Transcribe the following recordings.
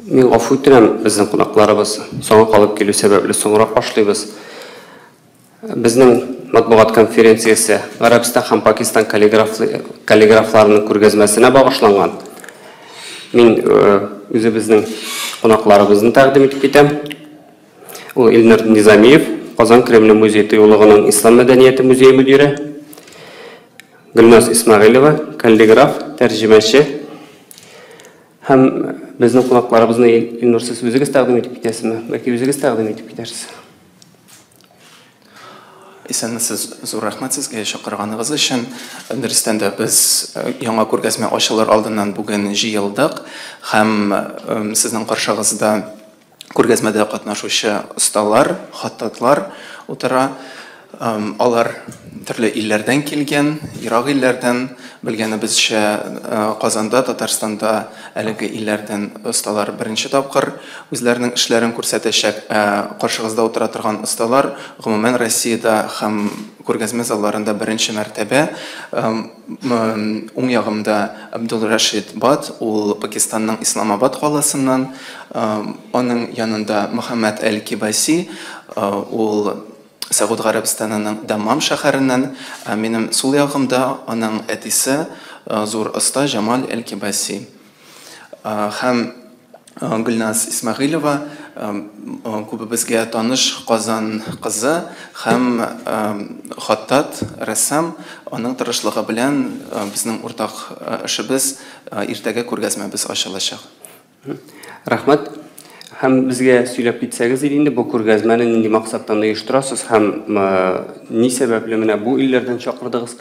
Мин гафу үтенәм, безнең кунакларыбыз соңга калып килү сәбәпле соңрак башлыйбыз. Безнең матбугат конференциясе Гарәбстан һәм Пакистан каллиграфларының күргәзмәсенә багышланган. Мин үзебезнең кунакларыбызны тәкъдим итеп китәм. Ул Илнур Низамиев, Казан Кремле музей тыюлыгының Ислам мәдәнияте музее мөдире. Гөлназ Исмәгыйлева, каллиграф, тәрҗемәче. Һәм безнең кунакларыбызны Илнур сез үзегез тәкъдим итеп китәсезме? Бәлки үзегез тәкъдим итеп китәрсез? Исәнмесез, зур рәхмәт сезгә чакырганыгыз өчен. Дөрестән дә без яңа күргәзмә ачылыр алдыннан бүген җыелдык һәм сезнең каршыгызда күргәзмәдә катнашучы осталар, хаттатлар утыра. Алар төрле илләрдән килгән, ерак илләрдән. Белгәнебезчә, Казанда, Татарстанда әлеге илләрдән осталар беренче тапкыр үзләренең эшләрен күрсәтәчәк. Ә каршыгызда утыра торган осталар, гомумән, Россиядә һәм күргәзмә залларында беренче мәртәбә. Уң ягымда Абдулрашид Бат, ул Пакистанның Исламабад каласыннан. Аның янында Мөхәммәд Әл-Кибаси, ул Сәгуд Гарәбстанының Даммам шәһәреннән. Ә минем сул ягымда аның әтисе, зур оста Җамал Әл-Кибаси. Һәм Гөлназ Исмәгыйлева, күбебезгә таныш Казан кызы һәм хаттат, рәссам. Аның тырышлыгы белән безнең уртак эшебез, иртәгә күргәзмәбез ачылачак. Рәхмәт. Һәм безгә сөйләп китсәгез иде инде, бу күргәзмәне нинди максаттан оештырасыз һәм ни сәбәпле менә бу илләрдән чакырдыгыз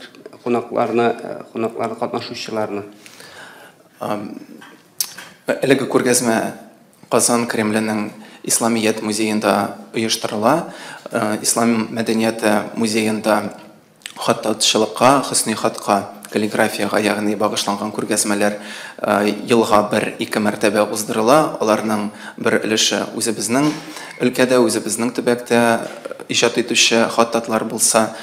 кунакларны, кунакларны, катнашучыларны? Әлеге күргәзмә Казан Кремленең Исламият музеенда оештырыла. Ислам мәдәнияте музеенда хаттатчылыкка, хөсни хатка, каллиграфиягә, ягъни багышланган күргәзмәләр елга бер-ике мәртәбә уздырыла. Аларның бер өлеше үзебезнең өлкәдә, үзебезнең төбәктә иҗат итүче хаттатлар булса,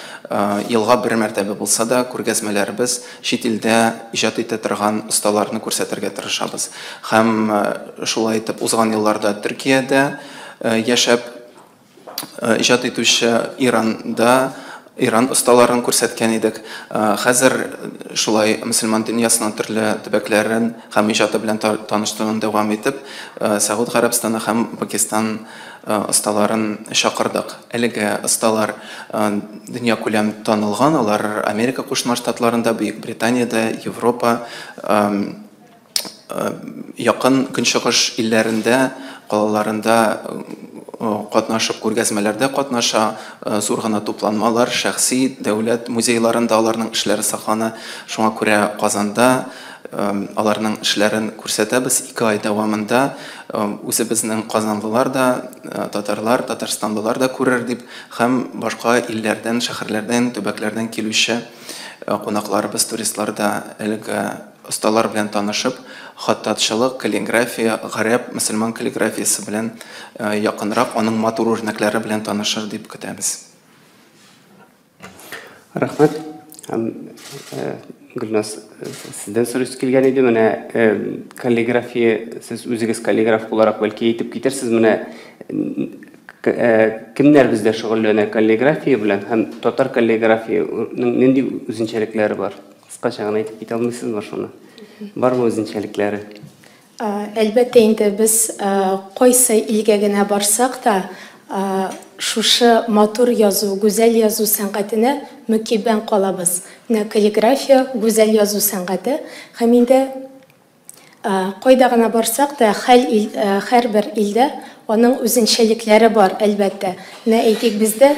елга бер мәртәбә булса да күргәзмәләребез чит илдә иҗат итә торган осталарны күрсәтергә тырышабыз. Һәм шулай итеп узган елларда Төркиядә яшәп иҗат итүче Иранда Иран осталарын күрсәткән идек. Хәзер шулай мөселман дөньясының төрле төбәкләрен һәм иҗаты белән таныштыруны дәвам итеп, Сәгуд Гарәбстаны һәм Пакистан осталарын чакырдык. Әлеге осталар дөньякүләм танылган, алар Америка Кушма Штатларында, Бөек Британиядә, Европа, Якын Көнчыгыш илләрендә, калаларында катнашып, күргәзмәләрдә катнаша, зур гына тупланмалар, шәхси, дәүләт музейларында аларның эшләре саклана. Шуңа күрә Казанда аларның эшләрен күрсәтәбез. 2 ай дәвамында үзебезнең казанлылар да, татарлар, татарстанлылар да күрер дип һәм башка илләрдән, шәһәрләрдән, төбәкләрдән килүче кунакларыбыз, туристлар да әлеге осталар белән танышып, хаттатчылык, каллиграфия, гарәп, мөселман каллиграфиясе белән якынрак, аның матур үрнәкләре белән танышыр дип көтәбез. Рәхмәт. Һәм Гөлназ, сездән сорыйсы килгән иде, менә каллиграфия, сез үзегез каллиграф буларак бәлки әйтеп китерсез, менә кемнәр бездә шөгыльләнә каллиграфия белән һәм татар каллиграфияның нинди үзенчәлекләре бар? Кыскача гына әйтеп китә алмыйсызмы шуны? Бармы үзенчәлекләре? Әлбәттә инде, без кайсы илгә генә барсак та, шушы матур язу, гүзәл язу сәнгатенә мөкиббән калабыз. Менә каллиграфия, гүзәл язу сәнгате. Һәм инде кайда гына барсак та, һәрбер илдә аның үзенчәлекләре бар, әлбәттә. Менә әйтик, бездә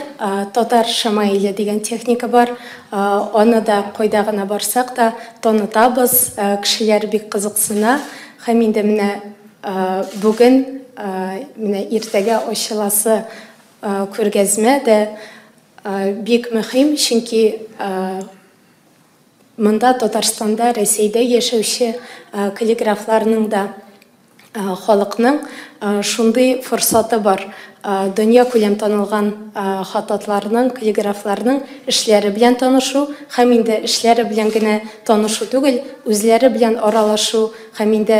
татар шамаиле дигән техника бар. Аны да кайда гына барсак та танытабыз, кешеләр бик кызыксына. Һәм инде менә бүген, менә иртәгә ачыласы күргәзмә дә бик мөһим, чөнки монда Татарстанда, Рәсәйдә яшәүче каллиграфларның да Халыкның шундый форсаты бар, дөнья күләм танылган хаттатларның, каллиграфларның эшләре белән танышу һәм инде эшләре белән генә танышу түгел, үзләре белән аралашу һәм инде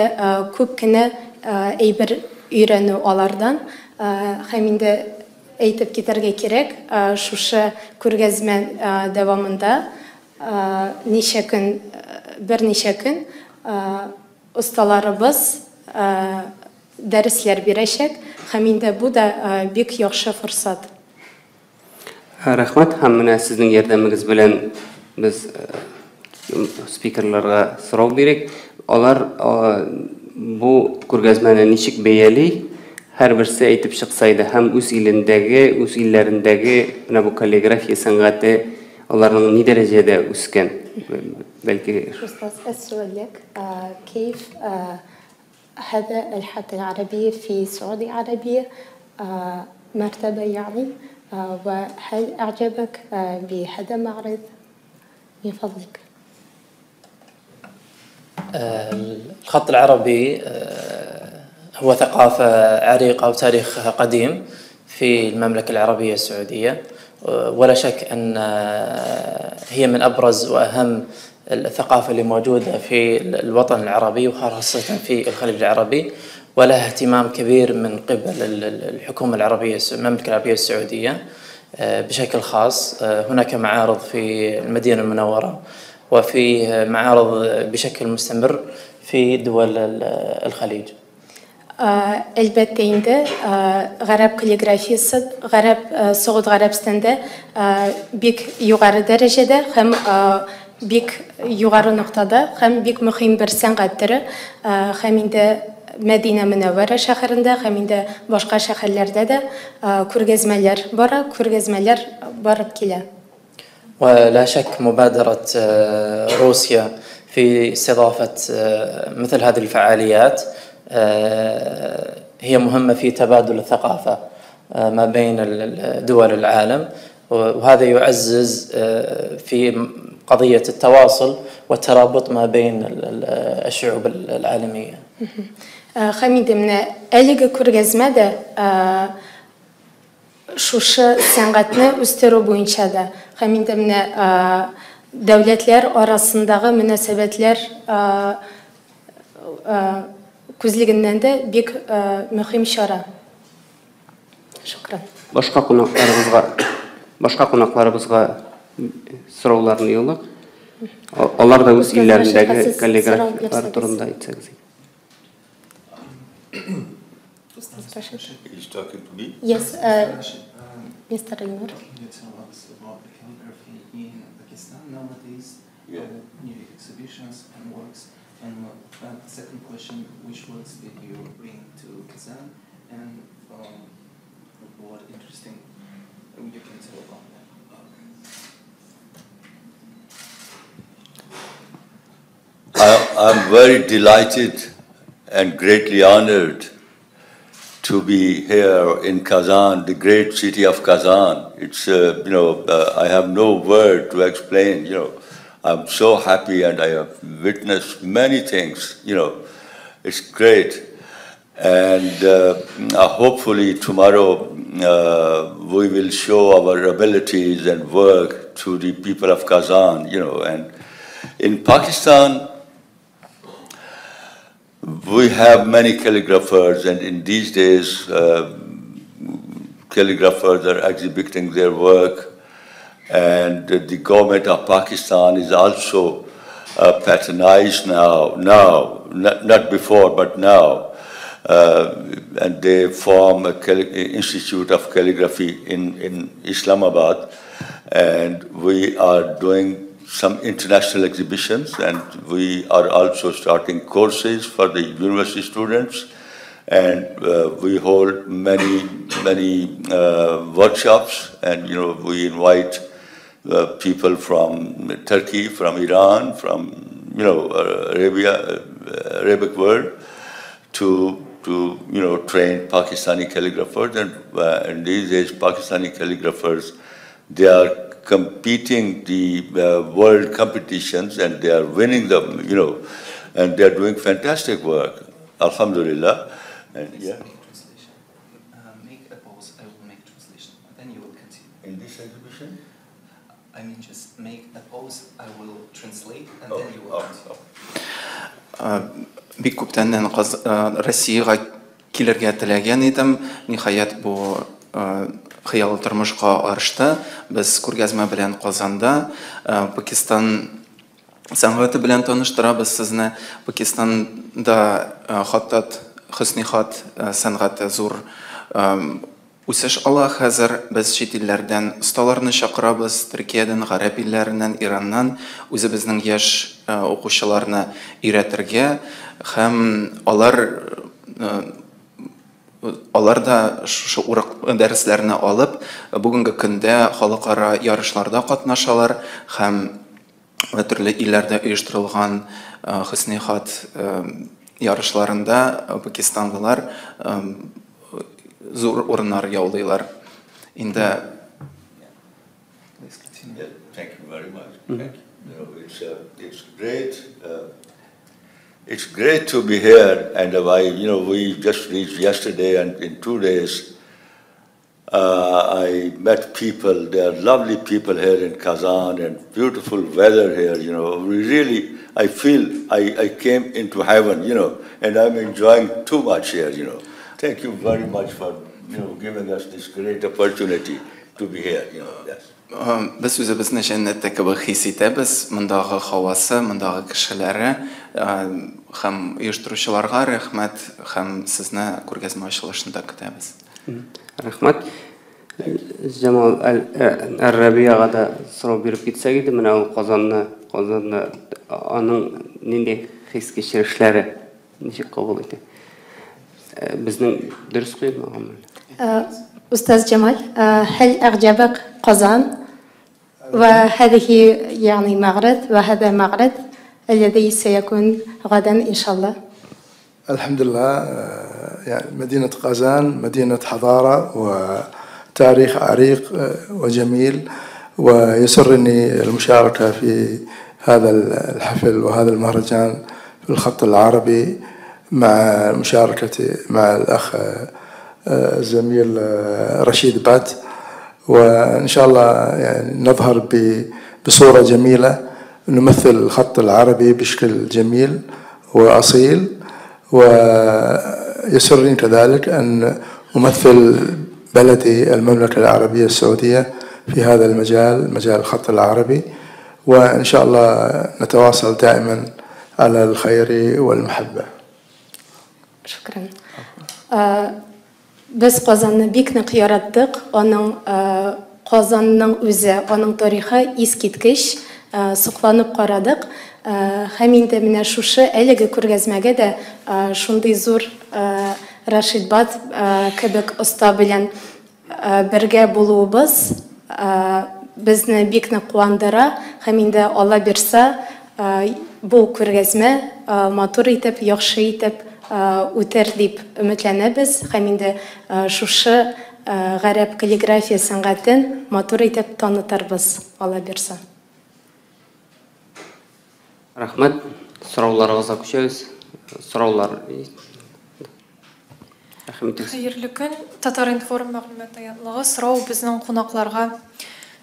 күп кенә әйбер өйрәнү алардан. Һәм инде әйтеп китәргә кирәк, шушы күргәзмә дәвамында ничә көн, берничә көн осталарыбыз дәресләр бирәчәк, һәм инде бу да бик яхшы форсат. Рәхмәт, һәм менә сезнең ярдәмегез белән без спикерларга сорау бирик. Алар бу күргәзмәне ничек бәяли, һәрберсе әйтеп чыкса иде, һәм үз илендәге, үз илләрендәге менә бу каллиграфия сәнгате аларның ни дәрәҗәдә үскән? Бәлки Устаз, السؤال كيف هذا الحد العربي في السعودية العربية مرتبة يعني، وهل أعجبك بهذا المعرض؟ من فضلك. الخط العربي هو ثقافة عريقة وتاريخ قديم في المملكة العربية السعودية، ولا شك أن هي من أبرز وأهم الثقافة اللي موجودة في الوطن العربي وخاصة في الخليج العربي، ولها اهتمام كبير من قبل الحكومة العربية، المملكة العربية السعودية بشكل خاص. هناك معارض في المدينة المنورة وفي معارض بشكل مستمر في دول الخليج. Әлбәттә инде, гарәп каллиграфиясе гарәп Согуд Гарәбстанда бик югары дәрәҗәдә һәм бик югары ноктада һәм бик мөһим бер сәнгать төре, һәм инде Мәдинә Мөнәвәрә шәһәрендә һәм инде башка шәһәрләрдә дә күргәзмәләр бара, күргәзмәләр барып килә. ولا شك مبادرة روسيا في استضافة مثل هذه الفعاليات هي مهمة في تبادل الثقافة ما بين دول العالم، وهذا يعزز في قضية التواصل والترابط ما بين الشعوب العالمية. Һәм инде менә әлеге күргәзмә дә шушы сәнгатьне үстерү буенча да һәм инде менә дәүләтләр арасындагы мөнәсәбәтләр күзлегеннән дә бик мөһим чара. Шөкран. Башка кунакларыбызга сорауларны юллык. Алар да үз илләрендәге каллиграфиялар турында әйтсәгез. He's talking to me? Yes, Mr. Elnur. Can you tell us about the calligraphy in Pakistan nowadays, new exhibitions and works? And second question, which works did you bring to Kazan, and what interesting you can tell about that? I'm very delighted and greatly honored to be here in Kazan, the great city of Kazan. It's, I have no word to explain. I'm so happy and I have witnessed many things. It's great. And hopefully tomorrow we will show our abilities and work to the people of Kazan. And in Pakistan, we have many calligraphers, and in these days, calligraphers are exhibiting their work, and the government of Pakistan is also patronized now, not before, but now. And they form a Institute of Calligraphy in Islamabad, and we are doing some international exhibitions, and we are also starting courses for the university students, and we hold many, many workshops, and we invite people from Turkey, from Iran, from Arabia, Arabic world, to train Pakistani calligraphers, and these days Pakistani calligraphers, they are competing the world competitions, and they are winning them, and they are doing fantastic work, alhamdulillah. And yeah. Make a pause, I will make translation, then you will continue. In this exhibition? I mean, just make a pause, I will translate, and then you will continue. Бик күптәннән Россиягә килергә теләгән идем. Ниһаять, бу хыял тормышка ашты. Без күргәзмә белән Казанда Пакистан сәнгате белән таныштырабыз сезне. Пакистанда хаттат, хөсни хат сәнгате зур үсеш ала хәзер. Без чит илләрдән осталарны чакырабыз, Төркиядән, гарәп илләреннән, Ираннан үзебезнең яшь укучыларны өйрәтергә һәм алар да шушы дәресләрне алып, бүгенге көндә халыкара ярышларда катнашалар һәм төрле илләрдә оештырылган хөсни хат ярышларында пакистанлылар зур урыннар яулыйлар. Инде Thank you very much. Thank you. You know, it's great. It's great to be here, and I, you know, we just reached yesterday, and in 2 days, I met people. There are lovely people here in Kazan, and beautiful weather here. You know, we really, I feel I came into heaven. You know, and I'm enjoying too much here. You know, thank you very much for, you know, giving us this great opportunity to be here. You know, yes. Без үзебезне җәннәттә кебек хис итәбез. Мондагы һавасы, мондагы кешеләре һәм оештыручыларга рәхмәт, һәм сезне күргәзмә ачылышында көтәбез. Рәхмәт. Җамал Әр-Рабиага да сорау биреп китсәк иде, менә ул Казанны, аның нинди хис-кичерешләре ничек кабул итә? Безнең дөрес куелмаганмы? Устаз Җамал, هل أعجبك قزان؟ وهذه يعني معرض، وهذا معرض الذي سيكون غدا إن شاء الله. الحمد لله، يعني مدينة قازان مدينة حضارة وتاريخ عريق وجميل، ويسرني المشاركة في هذا الحفل وهذا المهرجان في الخط العربي مع مشاركة مع الأخ الزميل رشيد بات، وإن شاء الله يعني نظهر بصورة جميلة، نمثل الخط العربي بشكل جميل وأصيل، ويسرني كذلك أن أمثل بلدي المملكة العربية السعودية في هذا المجال، مجال الخط العربي، وإن شاء الله نتواصل دائما على الخير والمحبة. شكرا. Без Казанны бик нык яраттык. Аның Казанның үзе, аның тарихы искиткеч, сокланып карадык. Һәм инде менә шушы әлеге күргәзмәгә дә шундый зур Рашид Бат кебек оста белән бергә булуыбыз безне бик нык куандыра. Һәм инде Алла бирсә, бу күргәзмә матур итеп, яхшы итеп үтер дип өметләнәбез. Һәм инде шушы гарәп каллиграфия сәнгатен матур итеп танытырбыз, Алла бирсә. Рәхмәт. Сорауларыгызга күчәбез. Сораулар. Рәхмәт. Хәерле көн. Татар-информ мәгълүмат агентлыгы. Сорау безнең кунакларга,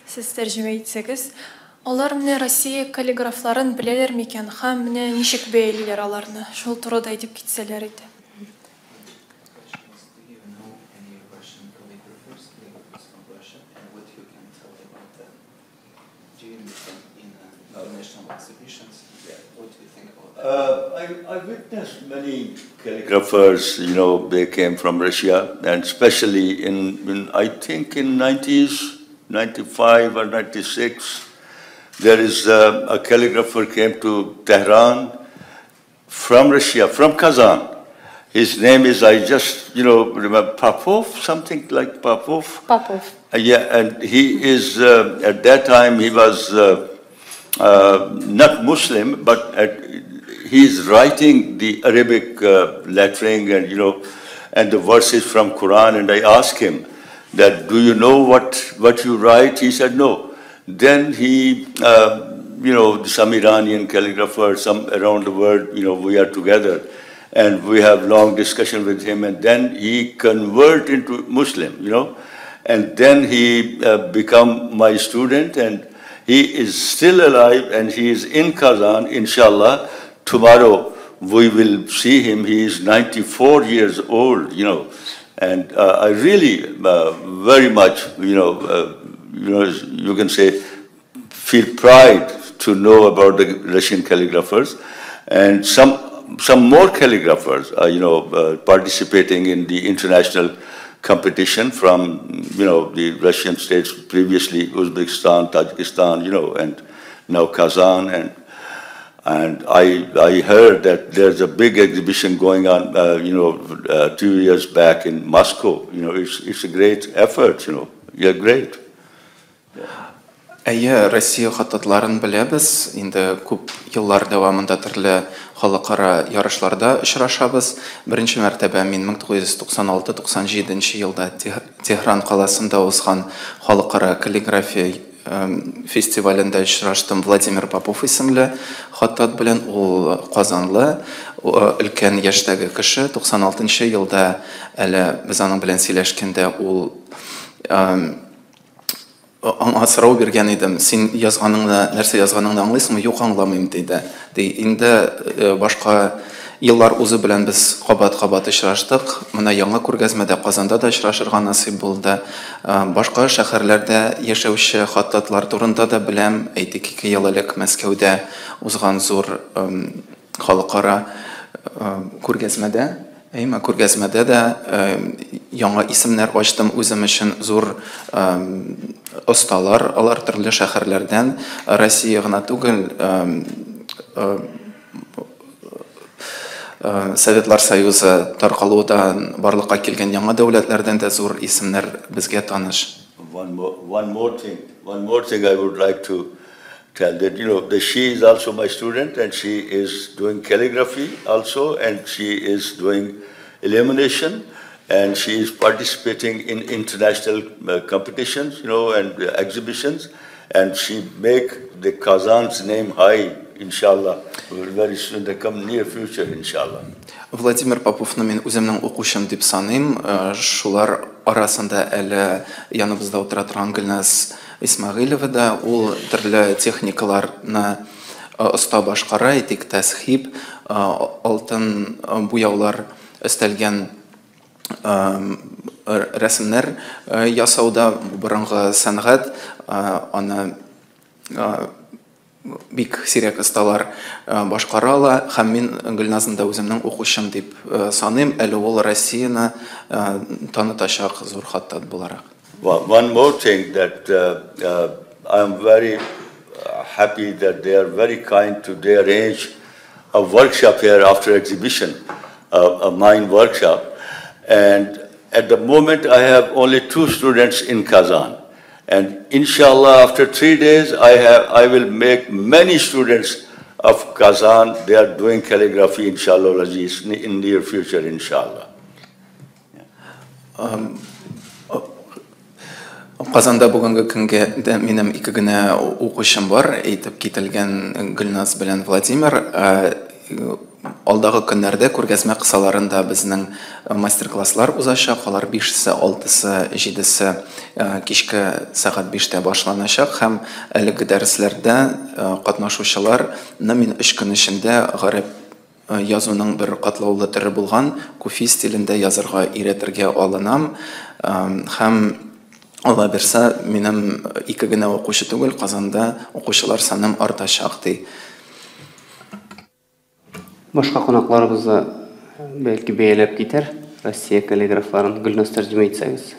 сез тәрҗемә итсәгез. Алар менә Россия каллиграфларын беләләр микән һәм менә ничек бәялиләр аларны? Шул турыда әйтеп китсәләр иде. I witnessed many calligraphers, you know, they came from Russia, and especially in I think in 90s, 95 or 96, there is a calligrapher came to Tehran from Russia, from Kazan. His name is, I just, you know, remember Popov, something like Popov. Popov. Yeah, and he is, at that time he was not Muslim, but he's writing the Arabic lettering and, you know, and the verses from Quran. And I asked him that, do you know what you write? He said, no. Then he, you know, some Iranian calligrapher, some around the world, you know, we are together. And we have long discussion with him, and then he convert into Muslim, you know. And then he become my student, and he is still alive, and he is in Kazan, inshallah. Tomorrow we will see him. He is 94 years old, you know. And I really very much, you can say, feel pride to know about the Russian calligraphers, and some more calligraphers are, you know, participating in the international competition from, you know, the Russian states, previously Uzbekistan, Tajikistan, you know, and now Kazan. And I heard that there's a big exhibition going on, 2 years back in Moscow. You know, it's a great effort, you know. Yeah, great. Әйе, Россия хаттатларын беләбез. Инде күп еллар дәвамында төрле халыкара ярышларда очрашабыз. Беренче мәртәбә мин 1996-97 елда Тегеран каласында узган халыкара каллиграфия фестивалендә очраштым Владимир Попов исемле хаттат белән. Ул Казанлы, өлкән яшьтәге кеше. 96 елда әле без аның белән сөйләшкәндә ул аңа сорау биргән идем. Син язганыңны, нәрсә язганыңны аңлыйсыңмы? Юк, аңламыйм, диде. Ди, инде башка еллар узу белән без кабат-кабат очраштык. Менә яңа күргәзмәдә Казанда да очрашырга насыйп булды. Башка шәһәрләрдә яшәүче хаттатлар турында да беләм. Әйтик, 2 ел элек Мәскәүдә узган зур халыкара күргәзмәдә, әйме, күргәзмәдә дә яңа исемнәр ачтым үзем өчен, зур осталар, алар төрле шәһәрләрдән, Россия гына түгел, Советлар Союзы таркалудан барлыкка килгән яңа дәүләтләрдән дә зур исемнәр безгә таныш. One more thing I would like to tell that, you know, she is also my student, and she is doing calligraphy also, and she is doing illumination, and she is participating in international competitions, you know, and exhibitions, and she make the Kazan's name high, inshallah, very soon, the come near future, inshallah. Владимир Поповны мин үземнең укучым дип саныйм. Шулар арасында әле яныбызда утыра торган Гөлназ Исмәгыйлева да, ул төрле техникаларны оста башкара, әйтик, тәсхиб, алтын буяулар өстәлгән рәсемнәр ясауда борынгы сәнгать, аны бик сирәк осталар башкара ала, һәм мин Гөлназны да үземнең укучым дип саныйм. Әле ул Россияне танытачак зур хаттат буларак. One more thing that I am very happy that they are very kind to they arrange a workshop here after exhibition, a mine workshop. And at the moment I have only 2 students in Kazan. And inshallah, after 3 days, I will make many students of Kazan. They are doing calligraphy, inshallah, in near future, inshallah. Казанда бүгенге көнгә дә минем 2 генә укучым бар, әйтеп кителгән Гөлназ белән Владимир. Алдагы көннәрдә күргәзмә кысаларында безнең мастер-класслар узачак. Алар 5-се, 6-сы, 7-се кичке сәгать 5-тә башланачак, һәм әлеге дәресләрдә катнашучыларны мин 3 көн эчендә гарәп язуның бер катлаулы төре булган куфи стилендә язырга өйрәтергә алынам. Һәм Алла бирсә, минем 2 генә укучы түгел, Казанда укучылар саным артачак, ди. Башка кунакларыбыз да бәлки бәяләп китәр Россия каллиграфларын. Гөлназ, тәрҗемә итсәгез.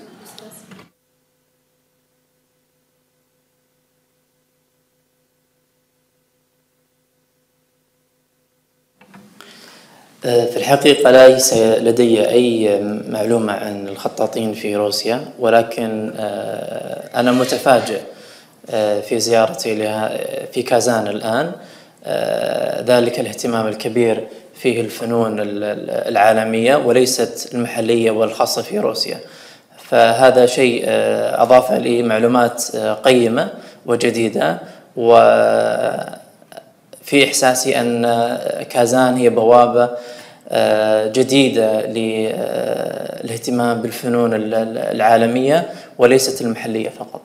في الحقيقة ليس لدي أي معلومة عن الخطاطين في روسيا، ولكن أنا متفاجئ في زيارتي لها في كازان الآن، ذلك الاهتمام الكبير فيه الفنون العالمية وليست المحلية والخاصة في روسيا، فهذا شيء أضاف لي معلومات قيمة وجديدة، وفي إحساسي أن كازان هي بوابة جديدة للاهتمام بالفنون العالمية وليست المحلية فقط.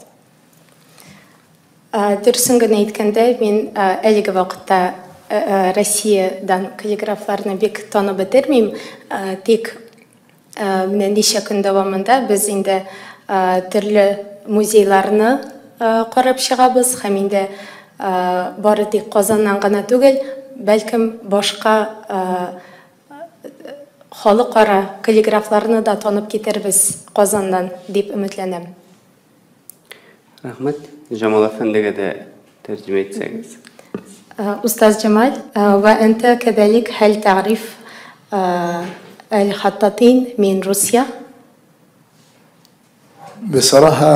Дөресен генә әйткәндә, мин әлеге вакытта Россиядән каллиграфларны бик танып бетермим, тик менә ничә көн дәвамында без инде төрле музейларны карап чыгабыз һәм инде бары тик Казаннан гына түгел, бәлкем башка халыкара каллиграфларны да танып китербез Казаннан дип өметләнәм. Рәхмәт. Җамал әфәндегә дә тәрҗемә итсәгез. أستاذ جمال، وأنت كذلك هل تعرف الخطاطين من روسيا؟ بصراحة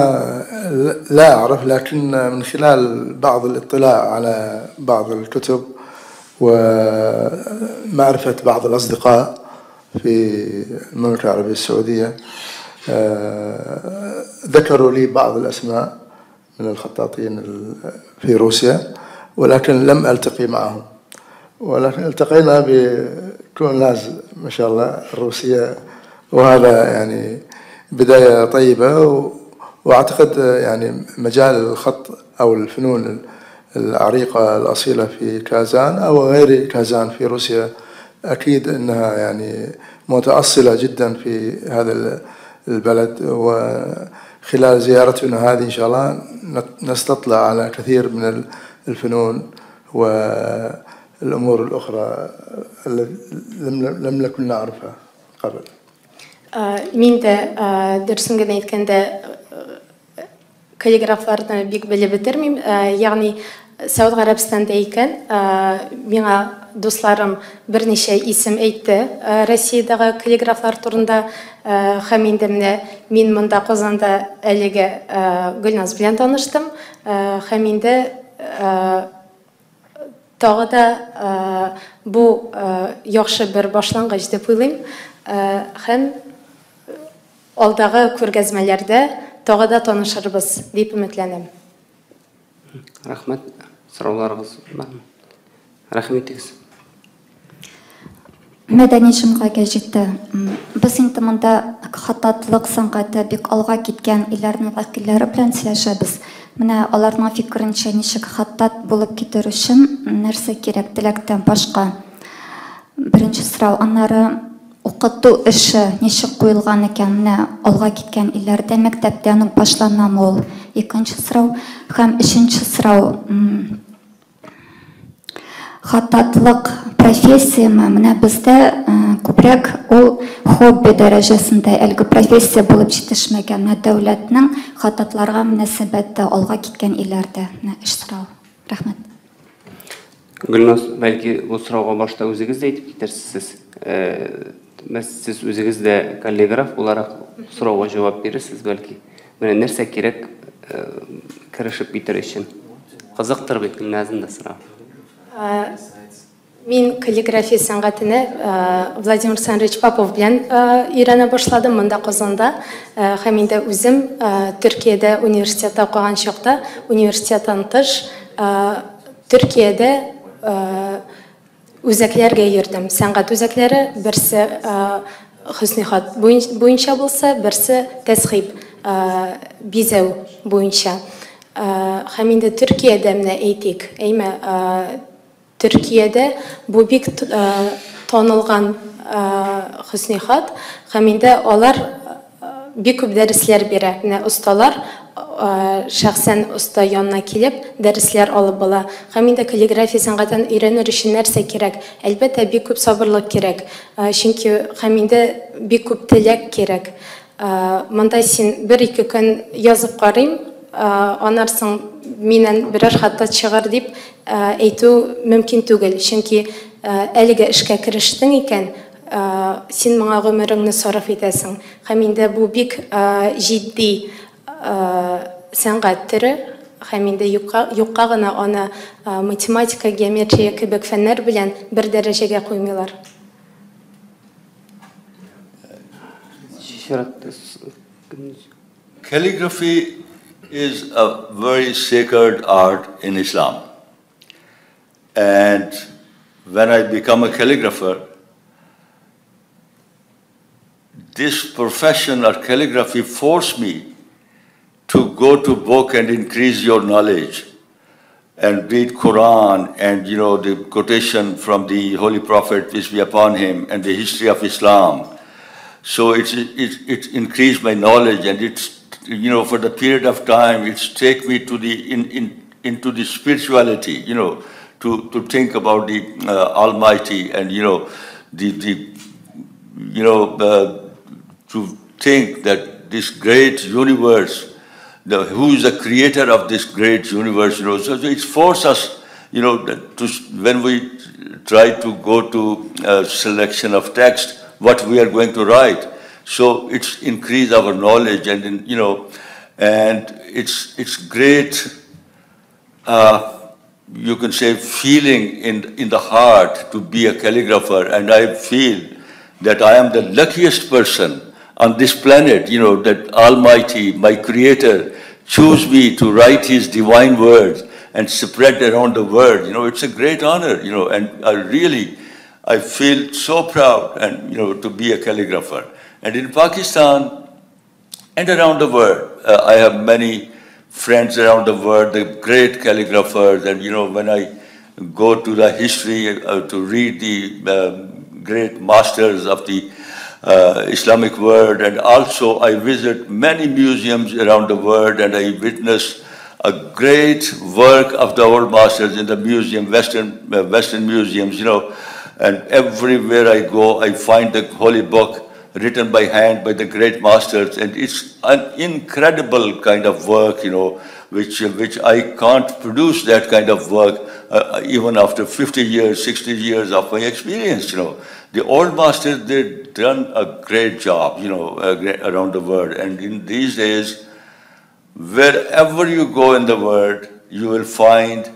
لا أعرف، لكن من خلال بعض الاطلاع على بعض الكتب ومعرفة بعض الأصدقاء في المملكة العربية السعودية ذكروا لي بعض الأسماء من الخطاطين في روسيا، ولكن لم ألتقي معهم، ولكن التقينا بكوناز ما شاء الله الروسية، وهذا يعني بداية طيبة. وأعتقد يعني مجال الخط أو الفنون العريقة الأصيلة في كازان أو غير كازان في روسيا أكيد أنها يعني متأصلة جدا في هذا البلد، وخلال زيارتنا هذه إن شاء الله نستطلع على كثير من الفنون والأمور الأخرى التي لم نكن نعرفها قبل. Мин дә дөресен генә әйткәндә каллиграфларны бик белеп бетермим. Ягъни Сауд Гарәбстанда икән, миңа дусларым берничә исем әйтте Россиядәге каллиграфлар турында, һәм инде менә мин монда Казанда әлеге Гөлназ белән таныштым, һәм инде тагы да бу яхшы бер башлангыч дип уйлыйм, һәм алдагы күргәзмәләрдә тагы да танышырбыз дип өметләнәм. Рәхмәт. Сорауларыгыз бармы? Рәхим итегез. Мәдәни җомга гәҗите. Без инде монда хаттатлык сәнгате бик алга киткән илләрнең вәкилләре белән сөйләшәбез. Менә аларның фикеренчә ничек хаттат булып китер өчен нәрсә кирәк теләктән башка? Беренче сорау. Аннары укыту эше ничек куелган икән? Менә алга киткән илләрдә мәктәптән үк башланамы ул? Икенче сорау. Һәм өченче сорау. Хаттатлык профессияме? Менә бездә күбрәк ул хобби дәрәҗәсендә, әлеге профессия булып җитешмәгән. Менә дәүләтнең хаттатларга мөнәсәбәте алга киткән илләрдә. Менә өч сорау. Рәхмәт. Гөлназ, бәлки бу сорауга башта үзегез дә әйтеп китерсез. Сез үзегез дә каллиграф буларак сорауга җавап бирерсез бәлки. Менә нәрсә кирәк керешеп китер өчен? Кызыктыр бит Гөлназның да сорау. Мин каллиграфия сәнгатенә Владимир Александрович Попов белән өйрәнә башладым монда Казанда, һәм инде үзем Төркиядә университетта укыган чакта, университеттан тыш Төркиядә үзәкләргә йөрдем. Сәнгать үзәкләре, берсе хөсни хат буенча булса, берсе тәсхиб бизәү буенча. Һәм инде Төркиядә менә әйтик, әйме, Төркиядә бу бик танылган хөсни хат, һәм инде алар бик күп дәресләр бирә. Менә осталар шәхсән оста янына килеп дәресләр алып була. Һәм инде каллиграфия сәнгатен өйрәнер өчен нәрсә кирәк? Әлбәттә, бик күп сабырлык кирәк. Чөнки һәм инде бик күп теләк кирәк. Монда син бер-ике көн язып карыйм, аннан соң миннән берәр хатта чыгар дип әйтү мөмкин түгел. Чөнки әлеге эшкә керештең икән, син моңа гомереңне сарыф итәсең. Һәм инде бу бик җитди сәнгать төре, һәм инде юкка гына аны математика, геометрия кебек фәннәр белән бер дәрәҗәгә куймыйлар. Calligraphy is a very sacred art in Islam. And when I become a calligrapher, this profession or calligraphy forced me to go to book and increase your knowledge and read Quran and, you know, the quotation from the Holy Prophet, peace be upon him, and the history of Islam. So it increased my knowledge, and it's, you know, for the period of time, it's take me to the into the spirituality, you know, to think about the Almighty, and, you know, to think that this great universe, who is the creator of this great universe, you know, so it forces us, you know, to, when we try to go to selection of text, what we are going to write. So it's increased our knowledge, and, you know, and it's great, you can say, feeling in the heart to be a calligrapher. And I feel that I am the luckiest person on this planet, you know, that Almighty, my creator, chose me to write his divine words and spread around the world. You know, it's a great honor, you know, and I really, I feel so proud and, you know, to be a calligrapher. And in Pakistan and around the world, I have many friends around the world, the great calligraphers, and, you know, when I go to the history to read the great masters of the Islamic world, and also I visit many museums around the world, and I witness a great work of the old masters in the museum, Western museums, you know, and everywhere I go, I find the holy book written by hand by the great masters, and it's an incredible kind of work, you know, which I can't produce that kind of work even after 50 years, 60 years of my experience, you know. The old masters, they've done a great job, you know, around the world. And in these days, wherever you go in the world, you will find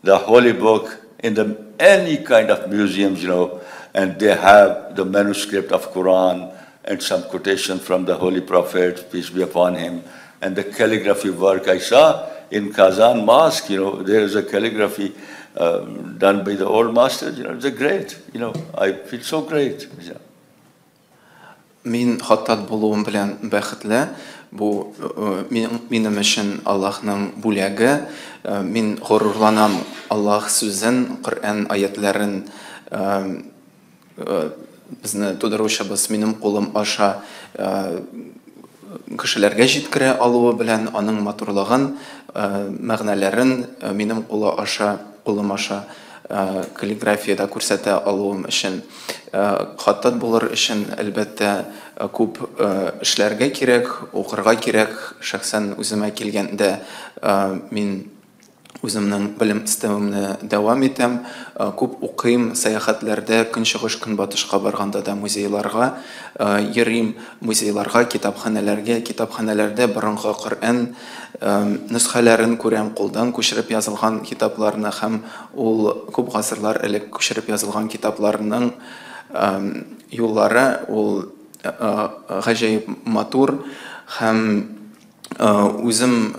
the holy book in the any kind of museums, you know, and they have the manuscript of Quran and some quotation from the Holy Prophet, peace be upon him, and the calligraphy work I saw in Kazan Mosque, you know, there is a calligraphy done by the old masters, you know, it's a great, you know, I feel so great. Yeah. Мин хаттат булуым белән бәхетле. Бу минем өчен Аллаһның бүләге. Мин горурланам Аллаһ сүзен, Коръән аятларын безне тудыручыбыз минем кулым аша кешеләргә җиткерә алуы белән аның матурлыгын, мәгънәләрен минем кулым аша каллиграфиядә күрсәтә алуым өчен. Хаттат булыр өчен әлбәттә күп эшләргә кирәк, укырга кирәк. Шәхсән үземә килгәндә мин үземнең белем эстәвемне дәвам итәм, күп укыйм, сәяхәтләрдә көнчыгыш, көнбатышка барганда да музейларга йөрим, музейларга, китапханәләргә, китапханәләрдә борынгы Коръән нөсхәләрен күрәм, кулдан күчереп язылган китапларны һәм ул күп гасырлар элек күчереп язылган китапларның юллары ул гаҗәеп матур һәм үзем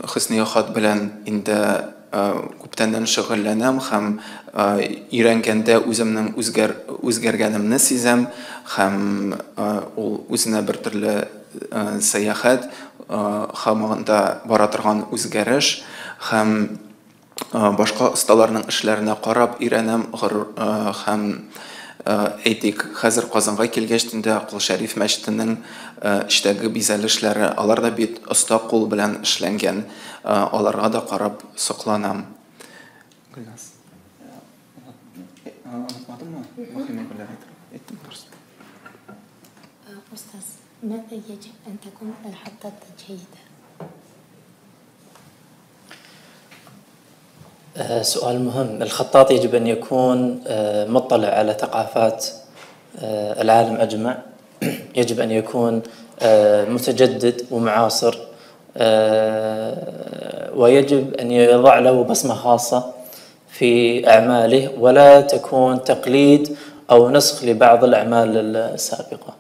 хөсни хат белән инде күптәннән шөгыльләнәм һәм өйрәнгәндә үземнең үзгәргәнемне сизәм һәм ул үзенә бер төрле сәяхәт һаман да бара торган үзгәреш һәм башка осталарның эшләренә карап өйрәнәм һәм әйтик, хәзер Казанга килгәч инде Кол Шәриф мәчетенең эчтәге бизәлешләре, алар да бит оста кул белән эшләнгән, аларга да карап сокланам. Гөлназ, онытмадыңмы? أستاذ، ماذا يجب أن تكون الخطاطة جيدة؟ سؤال مهم. الخطاط يجب أن يكون مطلع على ثقافات العالم أجمع، يجب أن يكون متجدد ومعاصر، ويجب أن يضع له بصمة خاصة في أعماله ولا تكون تقليد أو نسخ لبعض الأعمال السابقة.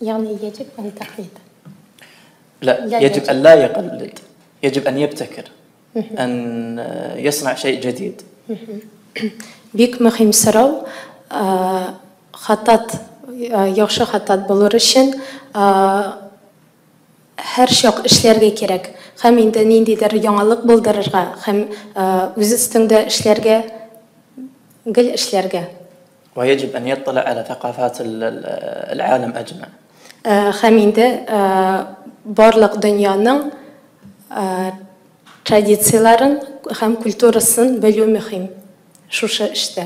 يعني يجب أن تقليد؟ لا، يجب أن لا يقلد، يجب أن يبتكر، أن يصنع شيء جديد. Бик мөһим сорау. Хаттат Яхшы хаттат булыр өчен һәр чак эшләргә кирәк. Һәм инде ниндидер яңалык булдырырга, һәм үз өстеңдә эшләргә, гел эшләргә. ويجب أن يطلع على ثقافات العالم أجمع. Һәм инде барлык дөньяның традицияләрен һәм культурасын белү мөһим шушы эштә.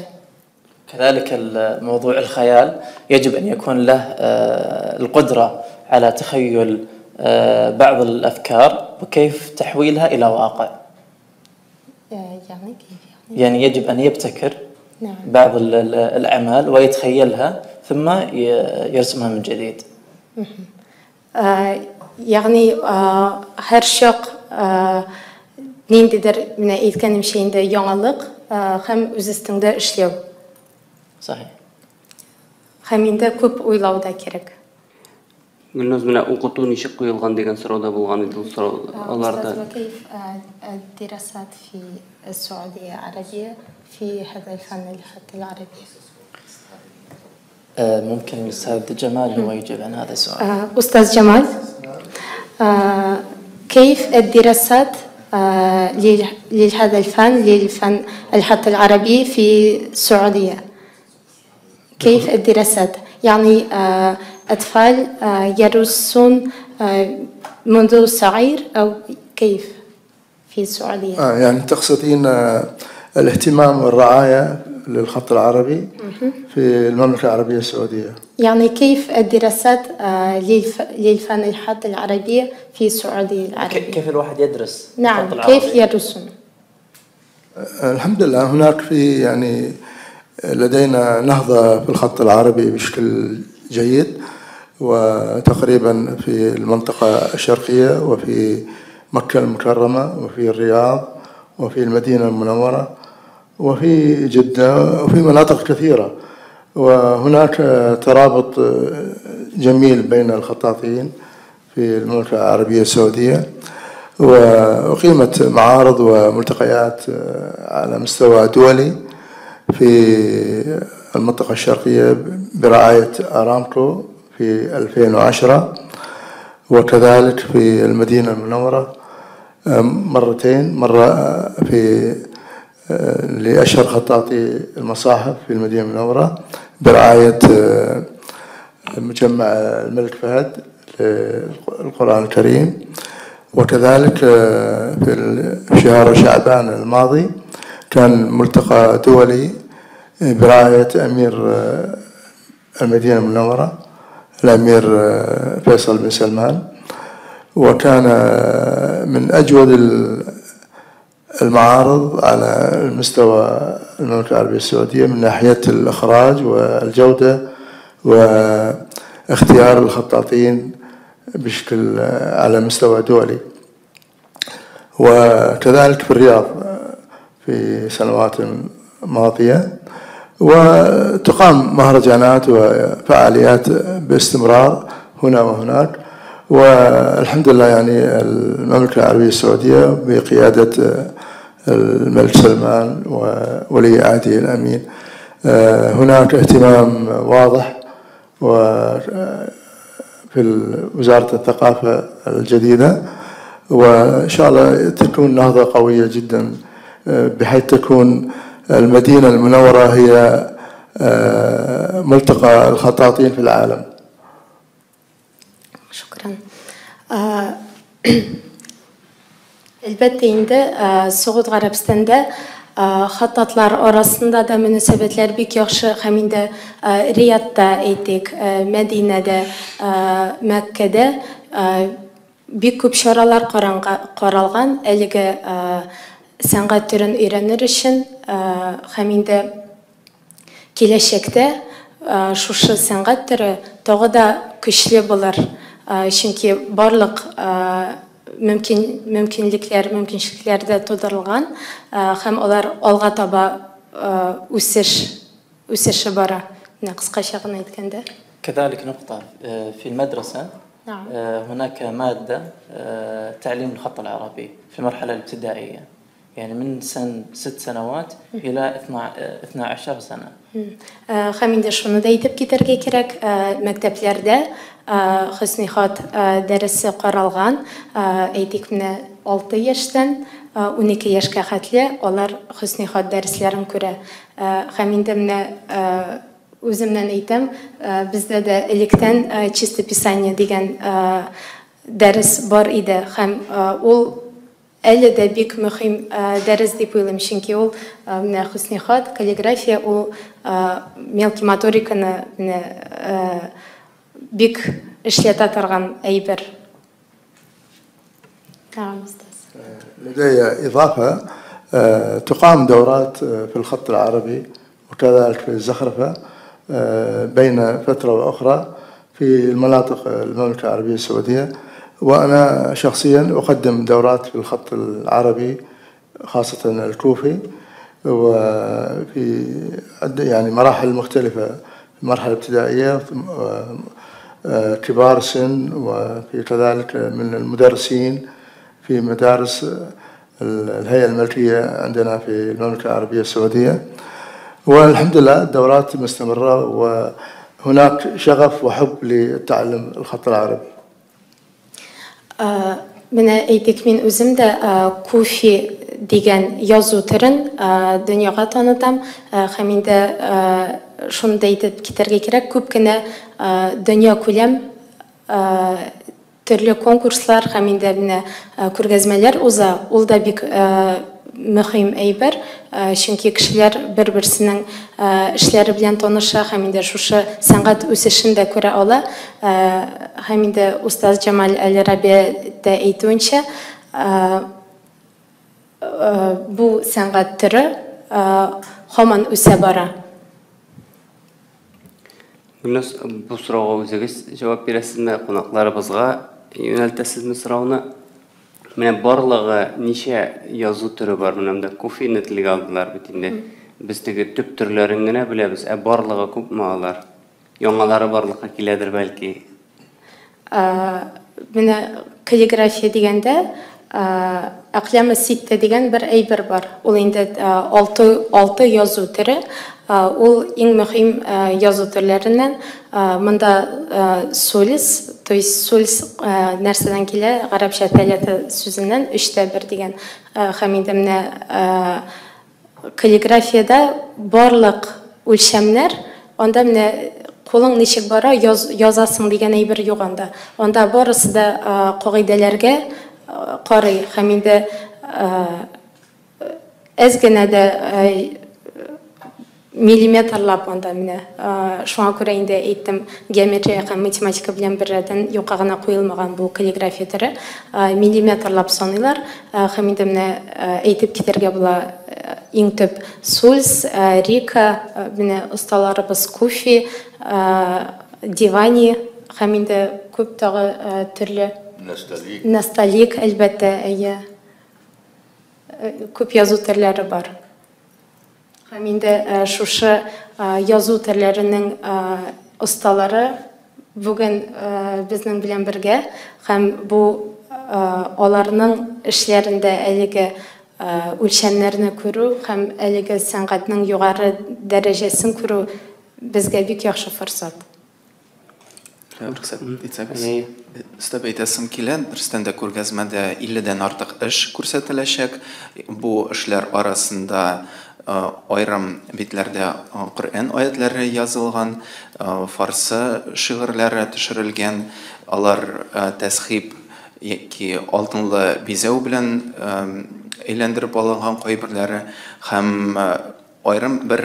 كذلك موضوع الخيال يجب أن يكون له القدرة على تخيل بعض الأفكار وكيف تحويلها إلى واقع. يعني كيف؟ يعني يجب أن يبتكر بعض الأعمال ويتخيلها ثم يرسمها من جديد. Ягъни һәр чак ниндидер менә әйткәнемчә инде яңалык һәм үз өстеңдә эшләү. Сахих. Һәм инде күп уйлау да кирәк. Гөлназ, менә укыту ничек куелган дигән сорау да булган иде, ул сорау аларда. كيف الدراسات في السعودية العربية في هذا الفن الخط العربي؟ ممكن الأستاذ جمال هو يجيب عن هذا السؤال. أستاذ جمال، كيف الدراسات لهذا الفن، للفن الخط العربي في السعودية؟ كيف الدراسات؟ يعني أطفال يدرسون منذ صغير أو كيف في السعودية؟ يعني تقصدين الاهتمام والرعاية للخط العربي في المملكة العربية السعودية. يعني كيف الدراسات للفن الخط العربية في السعودية العربية؟ كيف الواحد يدرس؟ نعم، كيف يدرسون؟ الحمد لله هناك في يعني لدينا نهضة في الخط العربي بشكل جيد، وتقريبا في المنطقة الشرقية وفي مكة المكرمة وفي الرياض وفي المدينة المنورة وفي جدة وفي مناطق كثيرة، وهناك ترابط جميل بين الخطاطين في المملكة العربية السعودية، وأقيمت معارض وملتقيات على مستوى دولي في المنطقة الشرقية برعاية أرامكو في 2010، وكذلك في المدينة المنورة مرتين، مرة في لأشهر خطاطي المصاحف في المدينة المنورة برعاية مجمع الملك فهد للقرآن الكريم، وكذلك في شهر شعبان الماضي كان ملتقى دولي برعاية أمير المدينة المنورة الأمير فيصل بن سلمان، وكان من أجود المعارض على المستوى المملكة العربية السعودية من ناحية الإخراج والجودة واختيار الخطاطين بشكل على مستوى دولي. وكذلك في الرياض في سنوات ماضية، وتقام مهرجانات وفعاليات باستمرار هنا وهناك، والحمد لله يعني المملكة العربية السعودية بقيادة الملك سلمان وولي عهده الأمين هناك اهتمام واضح في وزارة الثقافة الجديدة، وإن شاء الله تكون نهضة قوية جدا بحيث تكون المدينة المنورة هي ملتقى الخطاطين في العالم. شكرا. Әлбәттә инде Согуд Гарәбстанда хаттатлар арасында да мөнәсәбәтләр бик яхшы, һәм инде Риядта әйтик, Мәдинәдә, Мәккәдә бик күп чаралар каралган әлеге сәнгать төрен өйрәнер өчен, һәм инде киләчәктә шушы сәнгать төре тагы да көчле булыр, чөнки барлык мөмкинлекләр, мөмкинчелекләр дә тудырылган, һәм алар алга таба үсеше бара. Менә кыскача гына әйткәндә. كذلك نقطة في المدرسة هناك مادة تعليم الخط العربي في المرحلة الابتدائية، يعني من سن 6 سنوات إلى 12 سنة. Һәм инде шуны да әйтеп китәргә кирәк, мәктәпләрдә хөсни хат дәресе каралган, әйтик, менә 6 яшьтән 12 яшькә хәтле алар хөсни хат дәресләрен күрә. Һәм инде менә үземнән әйтәм, бездә дә электән чистописание дигән дәрес бар иде, һәм ул әле дә бик мөһим дәрес дип уйлыйм, чөнки ул менә хөсни хат, каллиграфия, ул мелкий моториканы менә бик эшләтә торган әйбер. لدي إضافة، تقام دورات في الخط العربي وكذلك في الزخرفة بين فترة وأخرى في المناطق المملكة العربية السعودية، وأنا شخصيا أقدم دورات في الخط العربي خاصة الكوفي، وفي يعني مراحل مختلفة، مرحلة ابتدائية، كبار سن، وفي كذلك من المدرسين في مدارس الهيئة الملكية عندنا في المملكة العربية السعودية. والحمد لله الدورات مستمرة وهناك شغف وحب لتعلم الخط العربي. Менә әйтик, мин үзем дә куфи дигән язу төрен дөньяга танытам, һәм инде шуны да әйтеп китәргә кирәк, күп кенә дөньякүләм төрле конкурслар һәм инде менә күргәзмәләр уза, ул да бик мөһим әйбер, чөнки кешеләр бер-берсенең эшләре белән таныша һәм инде шушы сәнгать үсешен дә күрә ала. Һәм инде Устаз Җамал Әл-Раби дә әйтүенчә, бу сәнгать төре һаман үсә бара. Гөлназ, бу сорауга үзегез җавап бирәсезме, кунакларыбызга юнәлтәсезме сорауны? Менә барлыгы ничә язу төре бар? Менә монда куфины телгә алдылар бит инде. Без теге төп төрләрен генә беләбез, ә барлыгы күпме алар? Яңалары барлыкка киләдер бәлки? Менә каллиграфия дигәндә, әкъләме ситте дигән бер әйбер бар. Ул инде алты язу төре. Ул иң мөһим язу төрләреннән. Монда сулис, то есть сулис нәрсәдән килә? Гарәпчә тәләте сүзеннән, 1/3 дигән. Һәм инде менә каллиграфиядә барлык үлчәмнәр, анда менә кулың ничек бара, язасың дигән әйбер юк анда. Анда барысы да кагыйдәләргә карый. Һәм инде әз генә дә миллиметрлап анда менә. Шуңа күрә инде әйттем, геометрия һәм математика белән беррәттән юкка гына куелмаган бу каллиграфия төре. Миллиметрлап саныйлар. Һәм инде менә әйтеп китәргә була иң төп сульс, рика, менә осталарыбыз куфи, дивани һәм инде күп тагы төрле насталик, әлбәттә, әйе. Күп язу төрләре бар. Һәм инде шушы язу төрләренең осталары бүген безнең белән бергә, һәм бу аларның эшләрендә әлеге үлчәмнәрне күрү һәм әлеге сәнгатьнең югары дәрәҗәсен күрү безгә бик яхшы форсат. Рөхсәт итсәгез, өстәп әйтәсем килә, дөрестән дә күргәзмәдә 50-дән артык эш күрсәтеләчәк. Бу эшләр арасында айрым битләрдә Коръән аятлары язылган, фарсы шигырьләре төшерелгән, алар тәсхиб яки алтынлы бизәү белән әйләндереп алынган кайберләре, һәм айрым бер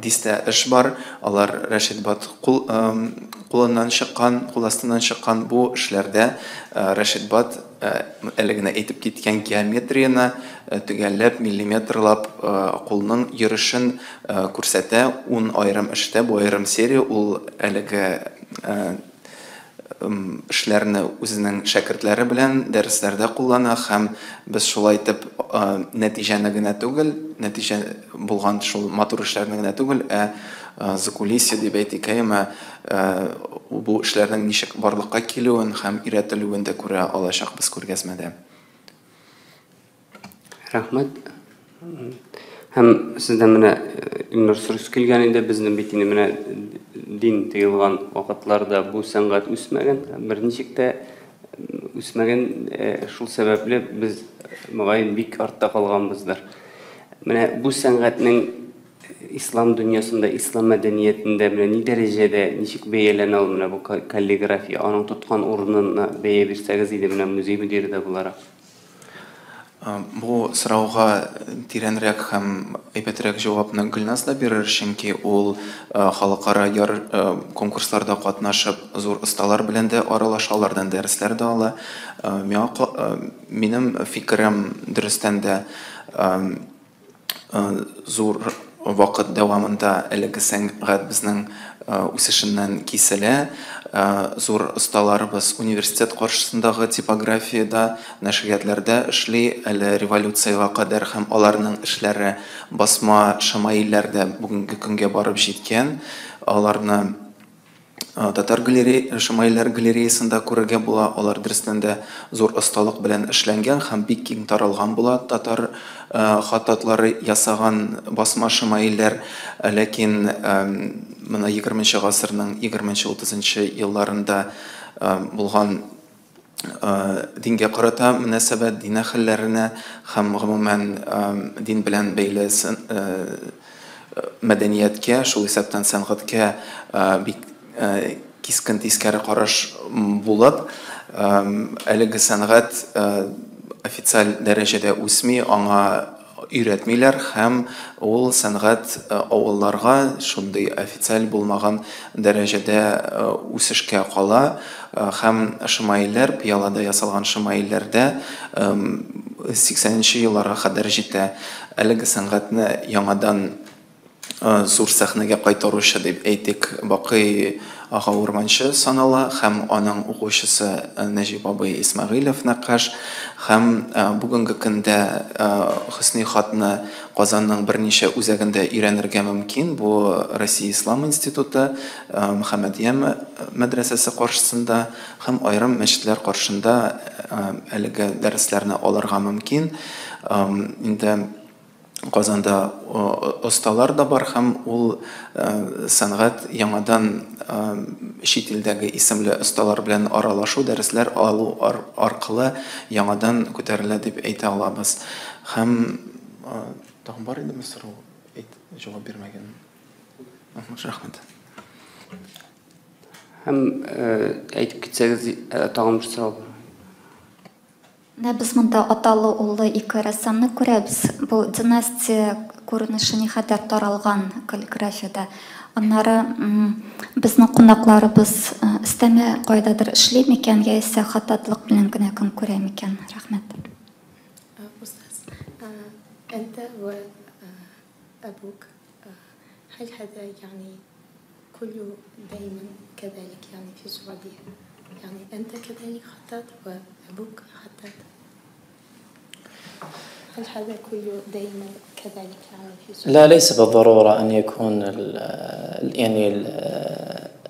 дистә эш бар, алар Рәшид Бат кулыннан чыккан, кул астыннан чыккан. Бу эшләрдә Рәшид Бат әле генә әйтеп киткән геометрияне төгәлләп, миллиметрлап кулның йөрешен күрсәтә. 10 айрым эштә, бу айрым серия, ул әлеге эшләрне үзенең шәкертләре белән дәресләрдә куллана, һәм без шулай итеп нәтиҗәне генә түгел, нәтиҗә булган шул матур эшләрне генә түгел, ә закулисье дип әйтик, әмма бу эшләрнең ничек барлыкка килүен һәм өйрәтелүен дә күрә алачакбыз күргәзмәдә. Рәхмәт. Һәм сездән менә, Илнур, сорыйсы килгән иде, безнең бит инде менә дин тыелган вакытларда бу сәнгать үсмәгән, берничек тә үсмәгән, шул сәбәпле без, мөгаен, бик артта калганбыздыр. Менә бу сәнгатьнең ислам дөньясында, ислам мәдәниятендә менә ни дәрәҗәдә, ничек бәяләнә ул менә бу каллиграфия, аның тоткан урынына бәя бирсәгез иде менә музей мөдире дә буларак. Бу сорауга тирәнрәк һәм әйбәтрәк җавапны Гөлназ да бирер, чөнки ул халыкара конкурсларда катнашып, зур осталар белән дә аралаша, алардан дәресләр дә ала. Миңа, минем фикерем, дөрестән дә зур вакыт дәвамында әлеге сәнгать безнең үсешеннән киселә. Зур осталарыбыз университет каршысындагы типографиядә, нәшриятләрдә эшли әле революциягә кадәр, һәм аларның эшләре басма шәмаилләрдә бүгенге көнгә барып җиткән. Аларны татар галерея, шәмаилләр галереясында күрергә була. Алар дөрестән дә зур осталык белән эшләнгән һәм бик киң таралган була татар хаттатлары ясаган басма шәмаилләр. Ләкин менә 20 гасырның 20-30 елларында булган дингә карата мөнәсәбәт, дин әһелләренә һәм гомумән дин белән бәйле мәдәнияткә, шул исәптән сәнгатькә бик кискен тискәре караш булып, әлеге сәнгать официаль дәрәҗәдә үсми, аңа өйрәтмиләр, һәм ул сәнгать авылларга шундый официаль булмаган дәрәҗәдә үсешкә кала, һәм шәмаилләр, пыялада ясалган шәмаилләрдә 80 елларга кадәр җитә. Әлеге сәнгатьне яңадан зур сәхнәгә кайтаручы дип әйтик, Бакый ага Урманчы санала, һәм аның укучысы Нәҗип абый Исмәгыйлев нәккаш. Һәм бүгенге көндә хөсни хатны Казанның берничә үзәгендә өйрәнергә мөмкин. Бу Россия Ислам институты, Мөхәммәдия мәдрәсәсе каршысында һәм аерым мәчетләр каршында әлеге дәресләрне алырга мөмкин. Инде Казанда осталар да бар, һәм ул сәнгать яңадан чит илдәге исемле осталар белән аралашу, дәресләр алу аркылы яңадан күтәрелә дип әйтә алабыз. Һәм тагын бар идеме сорау? Җавап бирмәгән. Рәхмәт. Һәм әйтеп китсәгез, тагын бер сорау. Менә без монда аталы-уллы ике рәссамны күрәбез. Бу династия күренеше никадәр таралган каллиграфиядә. Аннары безнең кунакларыбыз өстәмә кайдадыр эшли микән, яисә хаттатлык белән генә көн күрә микән? Рәхмәт. Устаз, أنت وأبوك هل هذا يعني كله دائما كذلك يعني في السعودية؟ يعني أنت كذلك خطاط وأبوك خطاط، هل هذا كله دائما كذلك يعني في السعودية؟ لا، ليس بالضرورة أن يكون يعني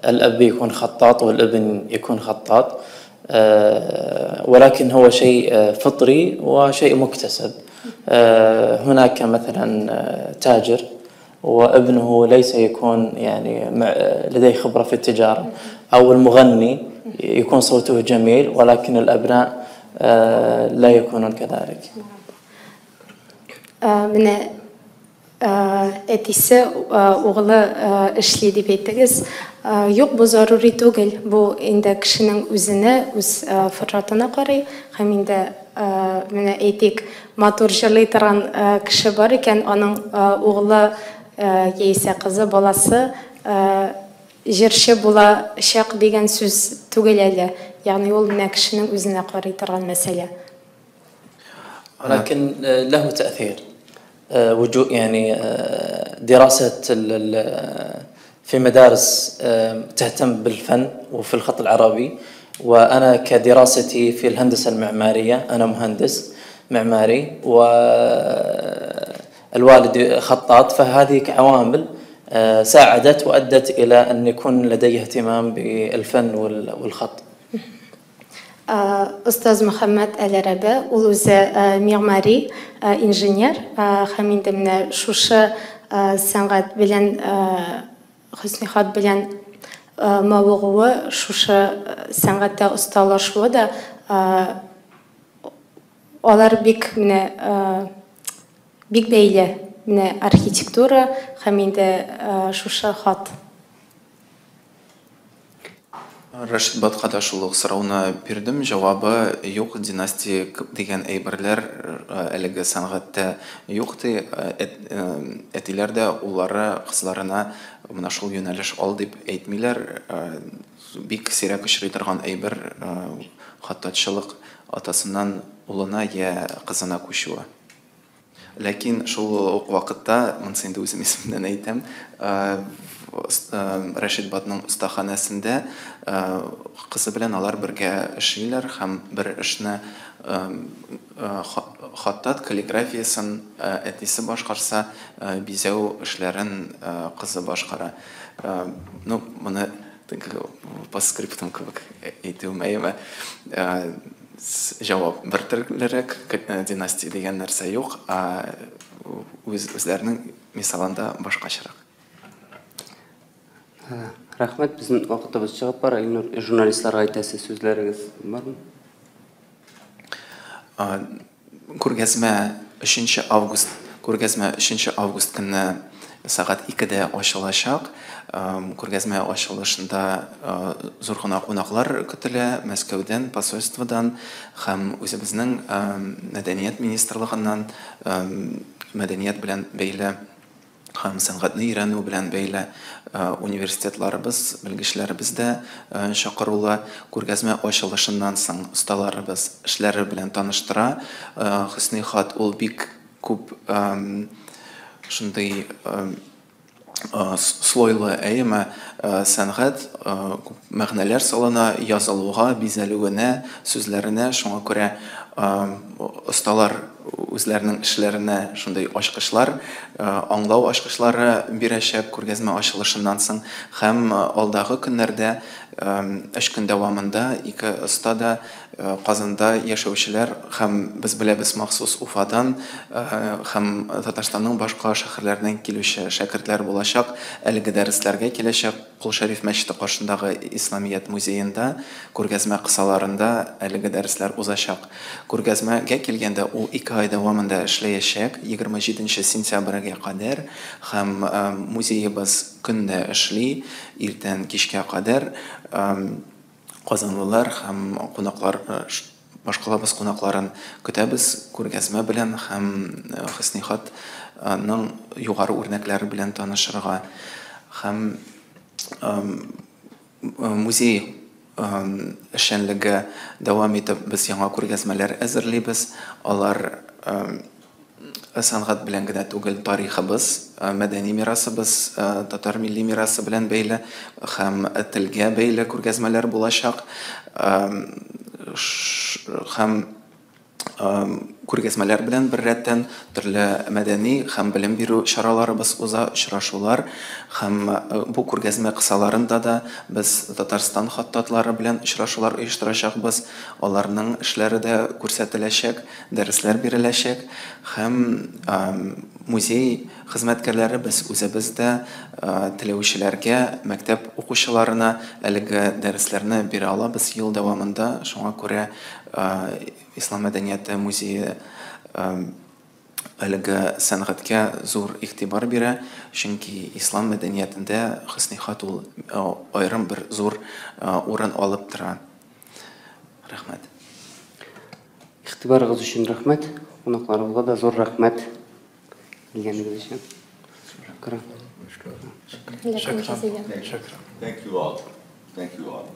الأب يكون خطاط والابن يكون خطاط، ولكن هو شيء فطري وشيء مكتسب. هناك مثلا تاجر وابنه ليس يكون يعني لديه خبرة في التجارة، أو المغني يكون صوته جميل ولكن الأبناء لا يكونون كذلك. Менә әтисе угылы эшли дип әйттегез. Юк, бу зарури түгел. Бу инде кешенең үзенә, үз фытратына карый. Һәм инде менә әйтик, матур җырлый торган кеше бар икән, аның угылы яисә кызы, баласы җырчы булачак дигән сүз түгел әле. Ягъни ул менә кешенең үзенә карый торган мәсьәлә. ولكن له تأثير وجود يعني دراسة في مدارس تهتم بالفن وفي الخط العربي، وأنا كدراستي في الهندسة المعمارية، أنا مهندس معماري والوالد خطاط، فهذه عوامل ساعدت وأدت إلى أن يكون لدي اهتمام بالفن والخط. Остаз Мөхәммәд Әл-Әрәбе, ул үзе мигъмари, инженер һәм инде менә шушы сәнгать белән, хөсни хат белән мавыгуы, шушы сәнгатьтә осталашуы да алар бик менә бик бәйле менә архитектура һәм инде шушы хат. Рәшит Батка да шул ук сорауны бирдем. Җавабы юк, династия дигән әйберләр әлеге сәнгатьтә юк ди. Әтиләр дә уллары, кызларына менә шул юнәлеш ал дип әйтмиләр. Бик сирәк очрый торган әйбер хаттатчылык атасыннан улына йә кызына күчүе. Ләкин шул ук вакытта, монысы инде үзем исемнән әйтәм, Рәшит Батның остаханәсендә кызы белән алар бергә эшлиләр һәм бер эшне хаттат каллиграфиясен әтисе башкарса, бизәү эшләрен кызы башкара. Ну, моны по скриптум кебек әйтүем, әйеме? Җавап бер төрлерәк, династия дигән нәрсә юк, ә үз үзләренең мисалында башкачарак. Рәхмәт, безнең вакытыбыз чыгып бара. Илнур, журналистларга әйтәсе сүзләрегез бармы? Күргәзмә 3 август, күргәзмә 3 август көнне сәгать 2-дә ачылачак. Күргәзмә ачылышында зур гына кунаклар көтелә, Мәскәүдән, посольстводан һәм үзебезнең мәдәният министрлыгыннан, мәдәният белән бәйле һәм сәнгатьне өйрәнү белән бәйле университетларыбыз, белгечләребез дә чакырулы. Күргәзмә ачылышыннан соң осталарыбыз эшләре белән таныштыра. Хөсни хат ул бик күп шундый слойлы, әйеме, сәнгать, күп мәгънәләр салына язылуга, бизәлүенә, сүзләренә. Шуңа күрә осталар үзләренең эшләренә шундый ачкычлар, аңлау ачкычлары бирәчәк күргәзмә ачылышыннан соң. Һәм алдагы көннәрдә 3 көн дәвамында ике оста да Казанда яшәүчеләр һәм без беләбез махсус Уфадан һәм Татарстанның башка шәһәрләреннән килүче шәкертләр булачак, әлеге дәресләргә киләчәк. Кол Шәриф мәчете каршындагы Исламият музеенда күргәзмә кысаларында әлеге дәресләр узачак. Күргәзмәгә килгәндә, ул 2 ай дәвамында эшләячәк, 27 сентябрьгә кадәр, һәм музеебыз көндә эшли, иртән кичкә кадәр. Казанлылар һәм кунаклар, башкалабыз кунакларын көтәбез күргәзмә белән һәм Хөсни хатның югары үрнәкләре белән танышырга. Һәм музей эшчәнлеге дәвам итеп, без яңа күргәзмәләр әзерлибез. Алар сәнгать белән генә түгел, тарихыбыз, мәдәни мирасыбыз, татар милли мирасы белән бәйле һәм телгә бәйле күргәзмәләр булачак. Һәм күргәзмәләр белән беррәттән төрле мәдәни һәм белем бирү чараларыбыз уза, очрашулар. Һәм бу күргәзмә кысаларында да без Татарстан хаттатлары белән очрашулар оештырачакбыз. Аларның эшләре дә күрсәтеләчәк, дәресләр биреләчәк. Һәм музей хезмәткәрләре без үзебез дә теләүчеләргә, мәктәп укучыларына әлеге дәресләрне бирә алабыз ел дәвамында. Шуңа күрә Ислам мәдәнияте музее әлеге сәнгатькә зур игътибар бирә, чөнки ислам мәдәниятендә хөсни хат ул аерым бер зур урын алып тора. Рәхмәт. Игътибарыгыз өчен рәхмәт. Кунакларыбызга да зур рәхмәт килгәнегез өчен. Шөкран. Thank you all. Thank you all.